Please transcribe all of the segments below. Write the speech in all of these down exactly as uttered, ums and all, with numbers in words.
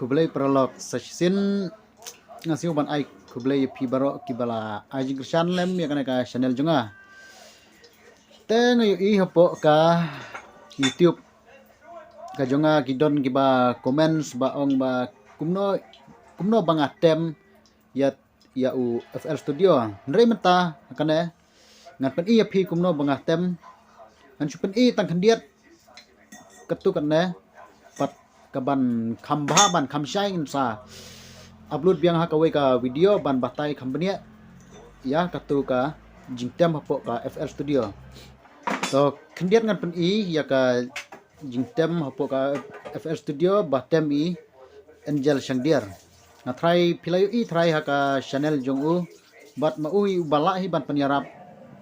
Khublei paralok sa shisien, nga sngew ban ai khublei ïa phi baroh kiba la ai jingkyrshan lem ïa kane ka channel jong nga. Te nga ïohi hapoh ka YouTube ka jong nga ki don kiba comments ba ong ba kumno, kumno ba nga tem ïa, ïa u F L Studio. Hynrei mynta kane ngan pyni ïa phi kumno ba nga tem. Ngan shu pyni tang khyndiat katto katne pat kaban kham bha ban kham shai ngan sa upload biang ha kawei ka video ban batai kham bniah ïa katto ka jingtem hapoh ka F L Studio. To khyndiat ngan pyni ïa ka jingtem hapoh ka F L Studio ba tem i Angel Shangdiar. Nga tharai phi la ïohi tharai ha ka channel jong u bad ma u hi uba lah hi ban pynïarap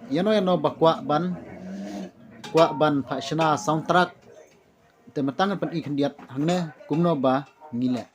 ïano ïano ba kwah ban, kwah ban phah shna soundtrack. Te mynta ngan pyni khyndiat hangne kumno ba ngi leh.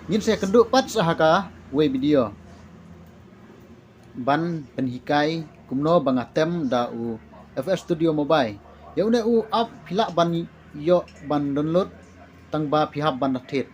Ngin sa ïakynduh pat sa ha kawei video ban pynhikai kumno ba nga tem da u F L Studio Mobile. Ïa une u app phi lah ban ïoh ban download tang ba phi hap ban da thied.